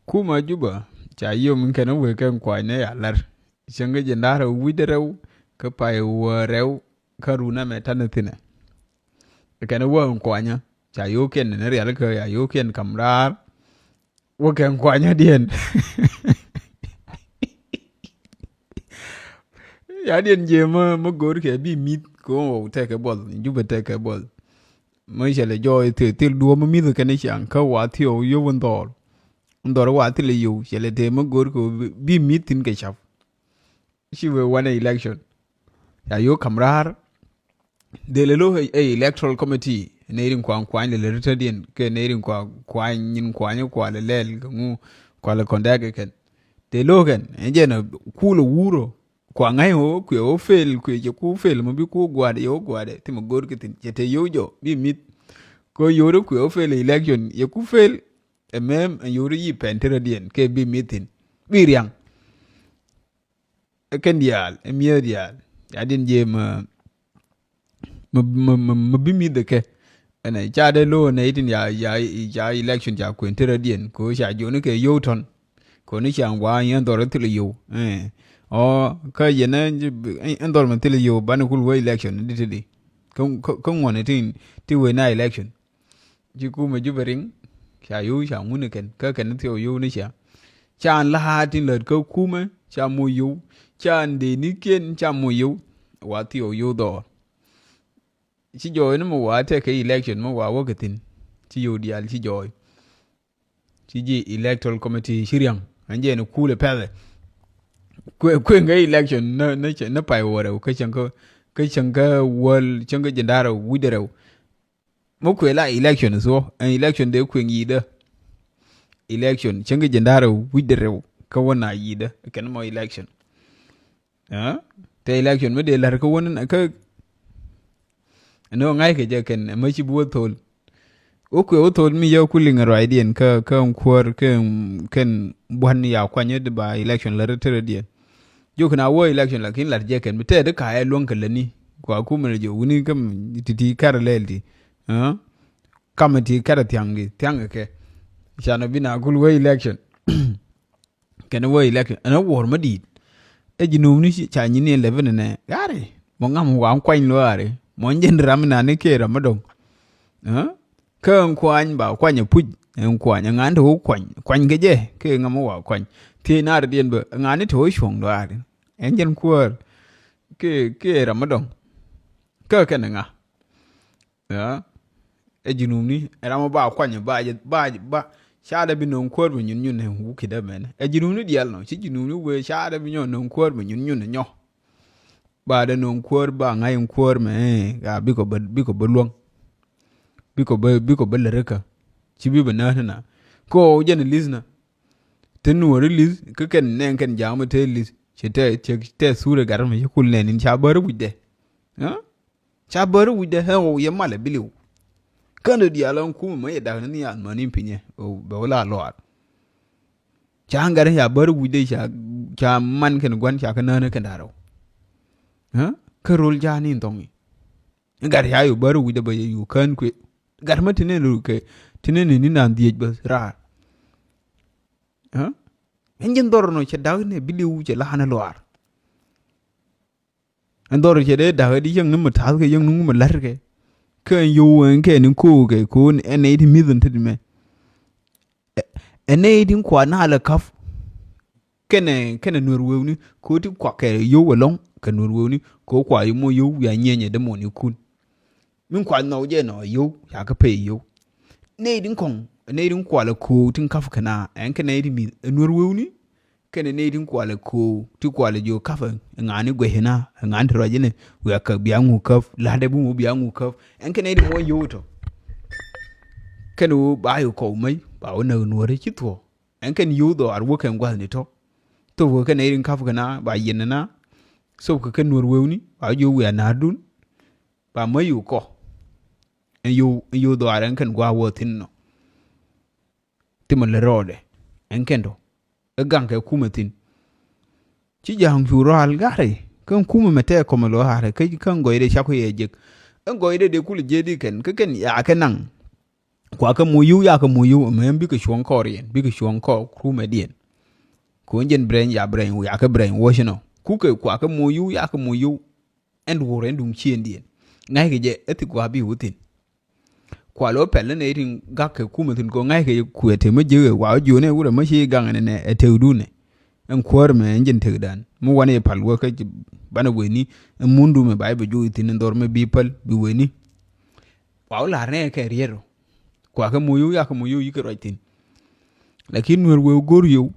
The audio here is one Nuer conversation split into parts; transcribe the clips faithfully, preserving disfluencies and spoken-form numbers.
Kumɛ Juba ca yom in kɛn wek kɛn kuany ni ya lär. Cäŋ kä jiɛn da̱ŋ rɛw wi̱cdɛ rɛw kä pay wä rɛw kä run amɛ ta̱nɛ thi̱nɛ. Kɛn wä in kuanyä ca yo̱o̱kiɛn ni rialikä, ca yo̱o̱kiɛn ka̱m raar. Wä kɛn kuanyä diɛn. Ya diɛn jiɛ mä, mä go̱o̱r kɛ bi mi̱th kɛ wä tɛkɛ buɔth, Juba tɛkɛ buɔth. Mä cɛ lɛ jɔɔc thil, thil duɔ̱ɔ̱p mä mi̱th kɛn ciaŋ kä wa thiɔw yop in dhɔr. In dhɔr wa thil yow cɛ lɛ tëë mä go̱o̱r kɛ bi, bi mi̱th thi̱n kɛ cap. Ci wee wanɛ election. Ca yo̱o̱k ka̱m raar. Dee lɛ lo̱k ɛ, ɛ electoral committee, nɛy rin kua kuany lɛ lɛ ritädiɛn kɛ nɛy rin kua kuany nyin kuany kua lɛ lɛl kɛ ŋu kua lɛ kɔndɛk kɛ kɛn. Dee lo̱k kɛn ɛn jɛn ɛ kuul ɛ wurɔ kua ŋa̱c ɣöö kuɛ ɣöö fail, kuɛ cɛ ku fail mɔ bi ku gua̱a̱dɛ, yɛ ɣöö gua̱a̱dɛ thimɛ go̱o̱r kɛ thi̱n cɛ te yio̱w jɔ bi mi̱th. Kɛ ɣöö yio̱w rɛ kuɛ ɣöö fail election, yɛ ku fail. Ɛ mɛm ɛ yio̱w rɛ yi pɛn te rɛdiɛn kɛ bi mi̱th thi̱n bi riaŋ. Ɛ kɛn diaal ɛ mi̱eth diaal. Ya diɛn jiɛ mä, mä, mä, mä, mä bi mi̱th ɛ kɛ. Ɛnɛ ca dee lo̱o̱ nɛ itin ya, ya, ya election ca kuën te rɛdiɛn ko ca jiɔni kɛ yo̱w tɔn. Ko ni ca ŋuan yɛn dhɔr thil yo̱w. Ɛ ɔ kä yɛn ɛ dhɔr mɛ thil yo̱w banɛ kul wee election di ti di. Kä, kä, kä ŋuɔni tin ti wee na election. Ci kumɛ Juba riŋ ca yo̱w ca ŋun kɛn kä kɛn thiɔw yo̱w ni cia. Ca la̱a̱t tin lät kä kumɛ ca moc yo̱w, ca dee ni kiɛn ca moc yo̱w. Wa thiɔw yo̱w dhɔr. Ci jɔɔy ni mɛ wa tɛkɛ election mɛ wa wäkɛ thi̱n. Ci yo̱w diaal ci jɔɔy. Ci ji̱ electoral committee ci riaŋ ɛn jɛ ni kulɛ pɛthɛ. Kueŋ kä election ni, ni, ni pay wä rɛw kä cäŋ kä, kä cäŋ kä wäl cäŋ kä jiɛn da̱ŋ rɛw wi̱cdɛ rɛw. Mɛ kuëë la election thuɔ ɛn election dee kuëŋ yi̱dä. Election cäŋ kɛ jiɛn da̱ŋ rɛw wi̱cdɛ rɛw kä wä na yi̱dä kɛn mɔ election. Ɛ tɛ election mi dee la̱r kä wä ni kä. Ɛn ɣöö ŋa̱ckɛ jɛ kɛn ɛmɛ ci bi wä thol. Wä kuëë wä thol mi yɛ ku liŋ ruacdiɛn kä, kä ɛn kuäär kä ɛn bua̱n ya kuany ɛ di ba election la̱r ɛ tërɛdiɛn. Jok na wä election lakin lar jɛ kɛn bi tɛɛt ka ɛ luäŋ kɛ lätni kua kumɛ lɛ jɛ wuni kä ti̱ti̱ kɛr lɛl ti. Ɛ kamɛ ti kɛr thiaŋ di thiaŋ kɛ kɛ. Canɛ bi na kul wä election. Kɛn wä election ɛn ɛ wuɔr mä di̱i̱t. Ɛ ji̱ nuum ni ca nyin ni eleven ɛnɛ gari mɔ ŋam wa kuany luaari mɔ jɛn ram na ni kɛ ram mä dɔŋ. Kä ɛn kuany ba kuany ɛ puc ɛn kuany ɛ ŋa̱n te wä kuany kuany kɛ jɛ kɛ ŋa̱m wä wa kuany. Thiec naar diɛn bä ɛ ŋa̱n ni te wä cuɔ̱ŋ dɔaari ɛn jɛn kuäär kɛ kɛ ram mi dɔ̱ŋ. Kä kɛn ɛ ŋa̱ ɛ ji̱ nuumni ɛ ram mi ba kuany ba jɛ ba ba. Ca dee bi nöŋ kuäär mi nyun nyun ɛ wuk kidä mɛn ɛ ji̱ nuumni diaal nɔ ci ji̱ nuumni wee ca dee bi nyɔ nöŋ kuäär mi nyun nyun ɛ nyɔ. Ba dee nöŋ kuäär ba ŋa̱c in kuäär mɛ ɛ bikɔ bä bikɔ bä luäŋ. Bikɔ bä bikɔ bä lät kä ci bi bä näätni na. Kɛ ɣɔw jɛn li̱th na. Te nuɔɔri li̱th kä kɛn nɛŋ kɛn ja̱a̱ŋ mi te li̱th ci tɛ tɛ thurɛ gat mi ci kul nɛn in ca bäri wi̱cdɛ. Ca bäri wi̱cdɛ ɛ ɣɔw yɛ malɛ biliw. Kän dee diaal ɛn kumɛ mɛ yɛ dak ni nhial mäni pinyɛ bɛ wä la lɔaar. Ca gat ca bäri wi̱cdɛ ca ca man kɛn gua̱n ca kä nään kɛn da̱rɛw. Kä rol ja̱a̱n in thɔŋ i̱ gat ca yɔ bäri wi̱cdɛ bä yɛ yu kään kuëë. Gat mä ti nɛn rol kɛ ti nɛn ni naan dhiec bä raar. Ɛn jɛn dhɔr nɔ cɛ da̱k nɛ biliw cɛ la̱a̱n ɛ luaar. Ɛn dhɔr cɛ dee da̱k ɛ di yäŋ ni mi ta̱thkɛ yäŋ ni ŋu mi la̱rkɛ. Kä ɛn yio̱w ɛn kɛ ni kookɛ ko̱n ɛn nɛy ti mi̱th ɛn tet mɛ. Ɛ nɛy ti kua naalɛ ka̱p. Kɛnɛ kɛnɛ nuɛr wewni ko̱ ti kua kɛ yio̱w ɛlɔ̱ŋ kɛ nuɛr wewni ko̱ kua yio̱w mɔ yio̱w wiaa nyieenyɛ dämuɔnikun. Min kua nhɔw jɛ nɔ yio̱w ca kä pey yio̱w. Nɛy tin kɔŋ nɛy tin kualɛ ko̱o̱k tin ka̱p kɛna ɛn kɛ nɛy tin mi̱th ɛ nuɛr wewni. Kɛnɛ nɛy tin kualɛ ko̱o̱k ti kualɛ jiök ka̱pɛ ɛ ŋa̱a̱n i̱ guɛcna ɛ ŋa̱a̱n ti ruac inɛ wiaa käp bia ŋu käp la̱tdɛ bi ŋu bia ŋu käp ɛn kɛ nɛy tin muɔ yio̱w tɔ. Kɛnɛ ɣöö ba yɛ kɔw mec ba wä näk nuɔ̱ɔ̱ri ci thuɔ̱ɔ̱. Ɛn kɛn yio̱w dhɔaar wä kɛn gua̱thni tɔ. Thop kɛ kɛn nɛy tin ka̱p kɛna ba yiɛn ɛna. Thop kɛ kɛn nuɔ̱ɔ̱r wewni ba wä jiök wiaa na̱a̱rdun. Ba mäc yu kɔ. Ɛn yio̱w ɛn yio̱w dhɔaar ɛn kɛn gua̱a̱ wä thi̱n nɔ. Thimɛ lät rɔɔdɛ ɛn kɛn tɔ. Ɛ gaŋ kɛ kumɛ thi̱n. Ci ja̱a̱ŋ cu rɔal gari kä kumɛ mɛ tɛɛ kɔmɛ lo̱ gari kä kä gɔcdɛ cakɔ yɛ jek. Ɛ gɔcdɛ dee kulɛ jiɛt di kɛn kä kɛn yaakɛ naŋ. Kuakä moc yio̱w, yakä moc yio̱w, mɛ bikɛ cuɔ̱ŋ kɔɔriɛn, bikɛ cuɔ̱ŋ kɔɔr krumɛ diɛn. Kɛ ɣän jɛn brain, ya brain, yakä brain wash nɔ. Kukɛ kuakä moc yio̱w, yakä moc yio̱w. Ɛn duɔ̱ɔ̱r ɛn duŋ ciëëndiɛn. Ŋa̱ckɛ jɛ, ɛ thi gua̱a̱ bi wä thi̱n. Kua lo̱ pɛl ni nɛy tin gak kɛ kumɛ thi̱n kɛ ɣöö ŋa̱ckɛ jɛ kuɛ te mä jiäkɛ, wa wä jiöönɛ wurɛ mä ci gaŋ nɛ nɛ, ɛ tëkdun nɛ. Ɛn kuäär mɛ ɛn jɛn tëkdan. Mi wanɛ jɛ pal wä kä jɛ banɛ weni, ɛn mundu mɛ ba jɛ bɛ juɔc thi̱n ɛn dhɔr mɛ bi päl, bi weni. Wa wä la̱r nɛ kɛ riet rɔ. Kuakä moc yio̱w, yakä moc yio̱w, yikɛ ruac thi̱n. Lakin nuer wee go̱r yio̱w,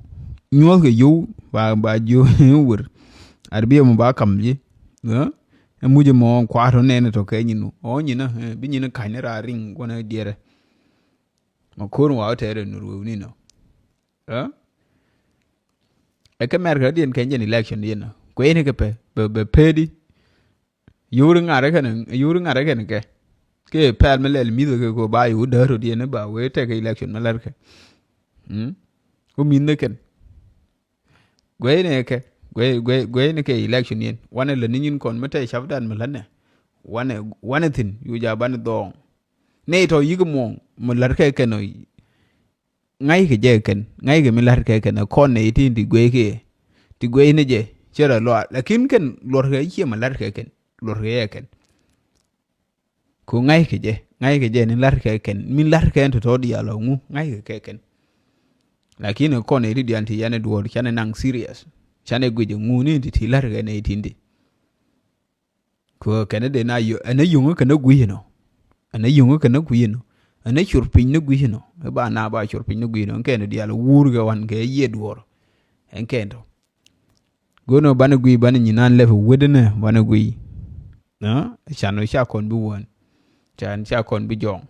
nyuɔ̱thkɛ yio̱w, ba, ba jiö wër. Arbiɛ mɔ ba kam ji̱. Ɛ? Ɛ mucɛ mɔ kua̱r tɔ nɛɛni tɔ kɛ nyin. Ɔ nyin ɛ, bi nyin ka̱ny ni raar riŋ gua̱n ɛ diɛrɛ. Ma ko̱r wa wä tɛɛrɛ nuer wee ni nɔ. Ɛ? Ɛ kɛ America diɛn kɛ jɛn election diɛn nɔ. Kuɛ ni kɛ pɛ, bɛ, bɛ pedi. Yuri ŋa̱rä kɛn, yuri ŋa̱rä kɛn kɛ. Kɛ pɛl mi lɛl mi̱th kɛ ko ba yuri däär rot yɛn ba wee tekɛ election mi lär kɛ. Mm? Ku mi̱th ni kɛn. Guey ni kɛ, guey, guey, guey ni kɛ election yɛn. Wanɛ lä ni nyin kɔn mi tɛ cap dan mi lät nɛ. Wanɛ, wanɛ thi̱n, yu ja banɛ dhɔɔŋ. Nɛ tɔ yik muɔ̱ɔ̱ŋ, mi lär kɛ kɛn ɔ. Ŋa̱ckɛ jɛ kɛn, ŋa̱ckɛ mi la̱tkɛ kɛn ɛ kɔn nɛ iti ti guey kɛ. Ti guey ni jɛ, cɛ rɛ lɔa. Lakin kɛn luɔrkɛ ciɛ mi la̱tkɛ kɛn, luɔrkɛ jɛ kɛn. Ko ŋa̱ckɛ jɛ, ŋa̱ckɛ jɛ ni la̱tkɛ kɛn, mi la̱tkɛ kɛn tɔ̱tɔ̱ diaal ɔ ŋu, ŋa̱ckɛ kɛ kɛn. Lakin ɛ kɔn nɛ iti diaal ti yɛn ɛ duɔ̱ɔ̱r, canɛ naŋ serious. Canɛ guic ɛ ŋu ni ti ti la̱tkɛ nɛ iti ti. Kɛ kɛn dee na yö, ɛn a yöŋä kɛn a gui̱c inɔ. Ɛn a yöŋä kɛn a gui̱c inɔ. Ɛn a cur piny ni gui̱c inɔ. Ɛ ba na ba cur piny ni gui̱c inɔ. Ɛn kɛn diaal wuur kɛ wan kɛ yiëë duɔ̱ɔ̱r. Ɛn kɛn tɔ. Go̱n ɔ banɛ gui̱c, banɛ nyin an lɛp wet inɛ banɛ gui̱c. Ɛ? Can ɔ ca kɔn bi wään. Can ca kɔn bi jɔɔŋ.